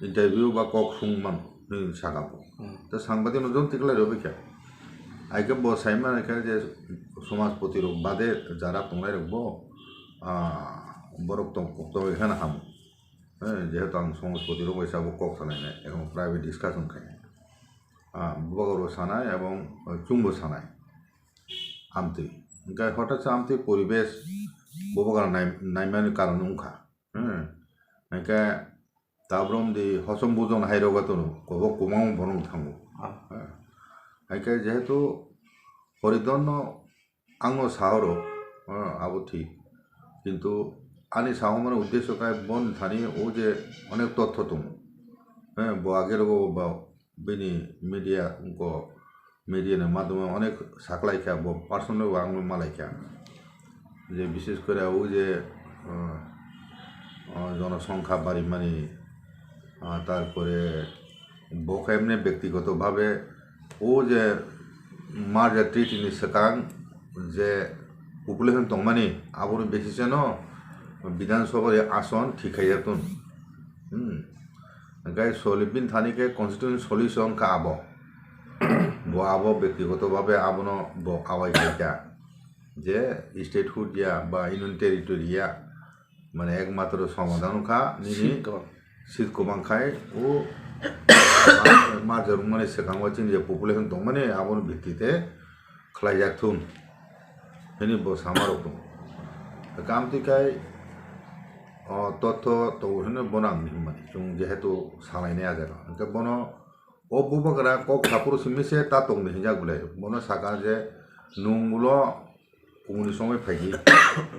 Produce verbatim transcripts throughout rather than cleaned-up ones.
interview ba kok sung man ni saka bo. Hmm. To sangbadik no jon tiklai rw kha. Ai khe bo sai man kha je somajpoti rok bade jara tongnai rok bo, ah, borok tong, tong khe na ham. Eh, jehetu ang somajpoti rok bai sabo kok sanai nai, ebong private discussion khai nai. Ah, bubagra sanai ebong chwngbo sanai. Amtwi. Hingke hotak se amtwi poribesh bubagra nai-, naimani karon wngkha. Hmm. Hingke tabrom di hosom bujon hai rogo tono, kobo kwbangma borok thango. Ah. Hmm. Hingke jehetu Horidon no ang no sahoro, ah, abo thik. Kintu ani sahomani uddesyo khe bon thani o je onek totho tongo. Eh, bo age rogo ba bini media, wngkha media ni madhyome onek saklai kha, bo personal bo ang malai kha. Je bishes kore o je, ah, ah, jonosongkha barimani, ah, tarpore bo khe emni bektigoto bhabe o je merger treaty ni swkang je population tongmani, aboni basis no Bidhan Sabha ni ason thik khai ya tun. Hmm. Hingke soli-, bini thani khe constitution solution kha abo. Bo abo bektigoto bhabe abono bo awai khai kha. Je statehood ya ba union territory ya, mane ekmatro somadhan kha nini seat kwbang. Seat kwbang khai o merger wngmani swkango chini je population tongmani aboni bhitti te khlaijak thung hwnwi bo sama rok tongo. Kamtwi khai o totho tongo hwnwi bono ang hinmani, chwng jehetu salainai ah jaga o. Hwnkhe bono o bubagra kok saphuru simi se ta tongdi hinjak bwle. Bono saka je nwng ulo kumuni somoi phaidi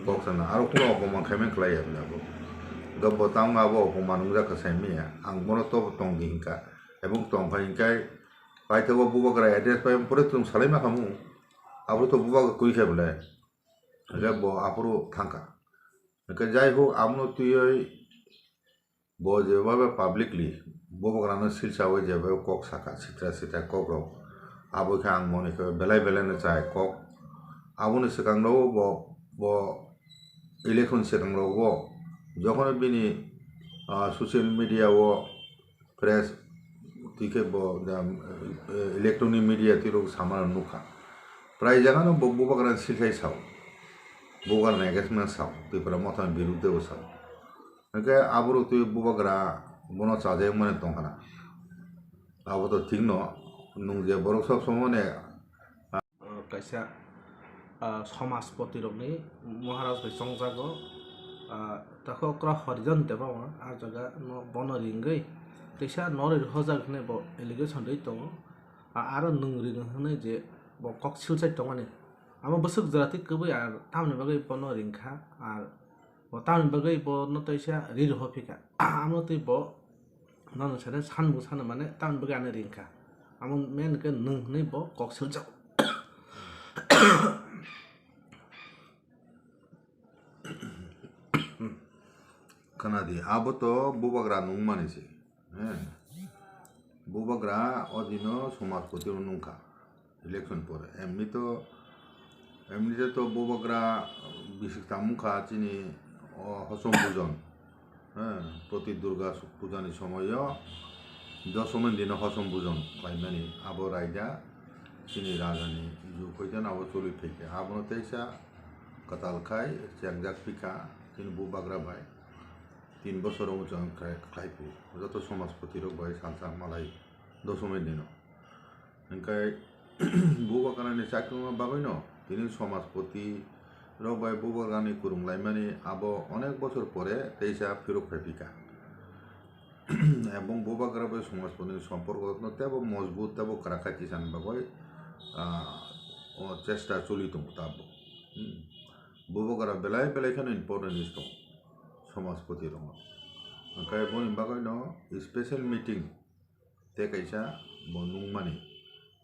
kok sana. Aro kuno opoman khaimani khlai ya bwle abo. Hwnkhe bo tamo abo opoman wngjak kha saimanya. Ang bono tobo tongdi hinka. Ebong tongkha hinkai paithago bubagra address pai pore chwng salaima khamu. Abo to bubagra kwi kha bwle. Hwnkhe bo aphuru thangkha. Hwnkhe jai hok, abono twiwi bo jebhabe publicly bubagrano silsawi jebhabe kok saka, sitra sitra kokrok, abo khe ang mone khe belai belai no chai kok. Aboni swkang rogo bo, bo election swkang rogo jokhon bini, ah, social media o press, twi khe bo, jam, eh, electronic media twi rok samano nukha. Prai jagano bo bubagrani silsai sao. Bubagrani against ma sao. Tipra Mothani birudhe bo sao. Hwnkhe aborok twi bubagra bono chajak mani tongkhana. Abo to thik no, nwng je borok sob somoi ne ah, kaisa, ah, somajpoti rokni Maharaj bai chongjago, ah, takhu okra Horijan Debbarma ah jaga no bono ringwi teisa norwi rwhojak hinwi bo allegation rwi tongo. Ah, aro nwng ring hwnwi je bo kok silsai tongmani, amo bwswk jora twi kwbwi, ar tamoni bagwi bono ringkha, ar bo tamoni bagwi bono teisa ri rwhophikha. Amo twi bo Nono sade sanbo sano mane tamoni bagwi ano ringkha. Amo men khe nwng hwnwi bo kok siljago. Khwnadi, abo to bubagra nungmani se. Eh. Bubagra o dino somajpoti rok nungkha. Election pore. Emni to, emni je to bubagra bisik tamo wngkha chini o hosom bujon. Eh, proti Durga puja ni somoio dosomi dino hosom bujon khlaimani abo raida chini raja ni jug hoite abo choli phaikha. Abono teisa kwtal khai chengjak phikha chini bubagra bai. Tin bosor o chwng khlai, khlai phu. Joto somajpoti rok bai salsa malai dosomi dino. Hingkai bubagrani chakringma bagwino tini somajpoti rok bai bubagrani kwrwnglaimani abo onek bosor pore teisa phirok phaiphika. Ebong bubagra bai somajpotini somporko no teibo mojbut teibo kwrak khai tisani bagwi, ah, o chesta choli tongo tabuk. Hmm. Bubagra belai belai kheno importance tongo somajpoti rokno. Hingkai boni bagwino special meeting tei kaisa bo nungmani.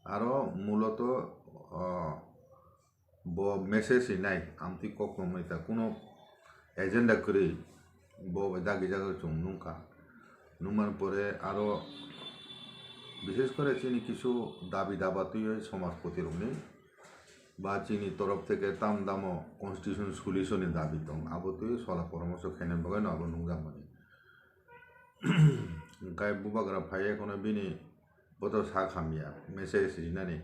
Aro muloto, ah, bo message rinai, amtwi kok tongmani ta, kuno agenda kwrwi bo bai dagi jagwi chwng nungkha. Nungmani pore aro bishes kore chini kisu dabi daba twiwi somajpoti rokni ba chini torof theke tam damo constitution solution ni dabi tong, abo twiwi sola poramorsho khaina bagwino abo nungjakmani. Hwnkhe bubagra phaiya kheno bini boto sak hamya message rinani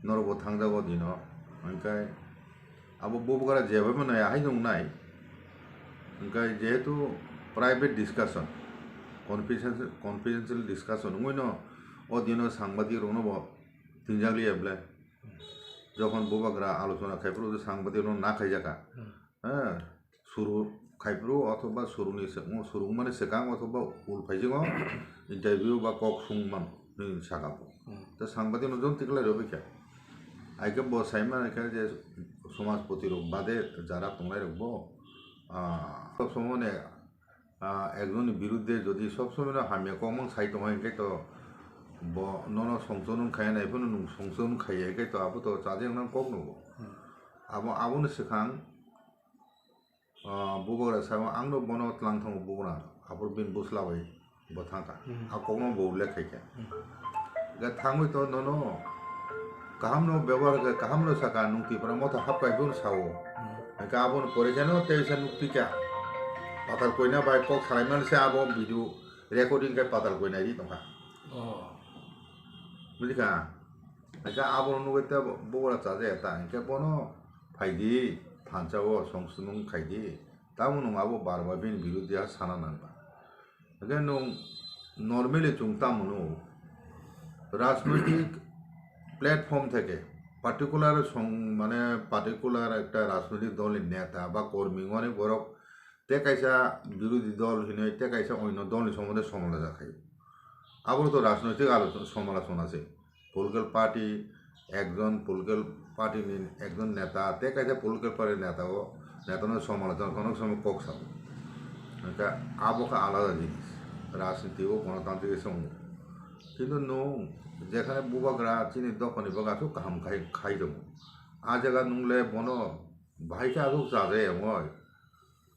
norokbo thangjago dino. Hwnkhe abo bubagra jebaibo nai ahai nungnai. Hwnkhe jehetu private discussion, confidential, confidential discussion wngwino o dino sangbadik roknobo tinjakliya bwle. Jokhon bubagra alochona khaiphuru sangbadik rokno na khaijakha. Hmm. Eh, suru khaiphuru othoba suruni se-, surungmani swkang othoba ul phaisingo interview ba kok sungman hinwi sakha bo. Hmm. Tei sangbadik no jon tiklai rwbaikha. Aike bo saimani khe je somajpoti rok bade jara tongnai rok bo, ah, sob somone, ah, ekjonni birudde jodi sob somoi no hamya kokmang sai tongo hinkhe to bo nono songchon wng khaiya nai phano nwng songchon wng khaiya hinkhe to abo to chajaknang kok no bo. Hmm. Abo, aboni swkang, ah, bubagra sao, "Ang no bono tlang thango bugra," aphuru bini bwsla bai bo thangkha. Hmm. A kokno bo ullekh khaikha. Hmm. Ga thangwi to nono kaham no bebohar khe, kaham no saka, nwng Tipra Motha hapkai phuru sao. Hmm. Hwnkhe aboni pore khe no teisa nukpikha. Patal koina bai kok salaimani se abo video recording khe patal koina ri tongkha. Oh. Bujikha? Hwnkhe abono nugwi tei bugra chajakya ta, hwnkhe bono phaidi, thansa o songchwnung khaidi, tamo nwng abo bar bar bini biruddhi ha sana nangba. Hwnkhe nwng normally chwng tamo nugo, rajnoitik platform theke particular song, mane particular ekta rajnoitik dolni neta ba kormi wngmani borok tei kaisa birodhi dol hinwi tei kaisa onyo dolni somondo somalochona khaio. Abo to rajnoitik alochona, somalochona se. Political party, ekjon political party ni ekjon neta tei kaisa political party neta o, neta no somalochona, kono somoy kok sao. Hwnkhe abo khe alada jinis. Rajniti o gonotantrik se wngo. Kintu nwng jekhane bubagra chini dophani bagwi aswk kaham khai, khai tongo. A jaga nwng le bono bahai khe aswk chajakya wngwi.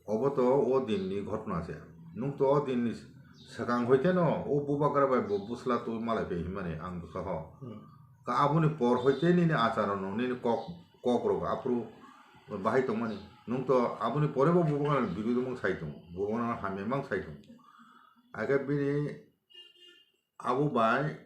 Obo to o dinni ghotna se. Nwng to o dinni swkang hoi kheno o bubagra bai bo bwsla twi malai pai hwnmani ang bwkha ho. Hmm. Ka aboni por hoi khe nini acharon rok, nini kok, kok rok aphuru bahai tongmani. Nwng to aboni pore bo bubagra ni birudo mang sai tongo. Bubagra no hamya mang sai tongo. Akhe bini abo bai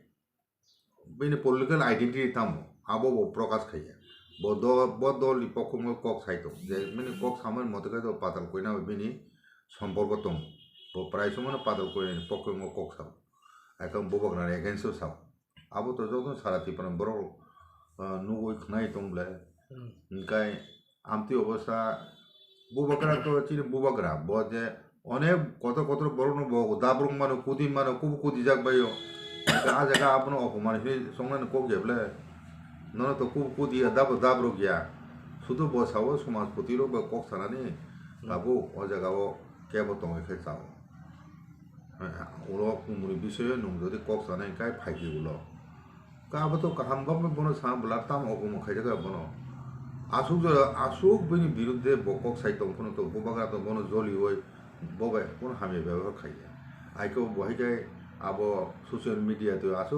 bini political identity tamo, abo bo prokash khaiya. Bo do-, bo dol ni pokho wngwi kok sai tong. Je bini kok samani mote khe to Patal Koina bai bini somporko tong. Bo prai songmano Patal Koina ni pokho wngwi kok sao. Ekdom bubagra ni against o sao. Abo to joto sara Tripura ni borok, ah, nugwi khwnai tong ble. Hmm. Hwnkhe Amtwi obo sa bubagra to chini bubagra, bo je onek kotor kotor borokno bo dabrung mano, kudi mano, kubu kudijak baio. Hwnkhe a jaga abono opoman hinwi songnani kok ya ble? Nono to kubu kudi ya, dabo dabrok ya. Sudu bo sao somajpoti rok bai kok sanani, hmm, tabuk o jaga o kebo tongwi khe chao. Ulo kumuni bisoyo nwng jodi kok sanai hwnkhe phaikhe ulo. Ka abo to kaham bapno bono sa bwla tamo okomo khaijak ya bono. Aswk jora, aswk bini birudde bo kok sai tong phano to bubagra to bono joliui bo bai bono hamya bebohar khaiya. Aiko bo hai khe abo social media twi aswk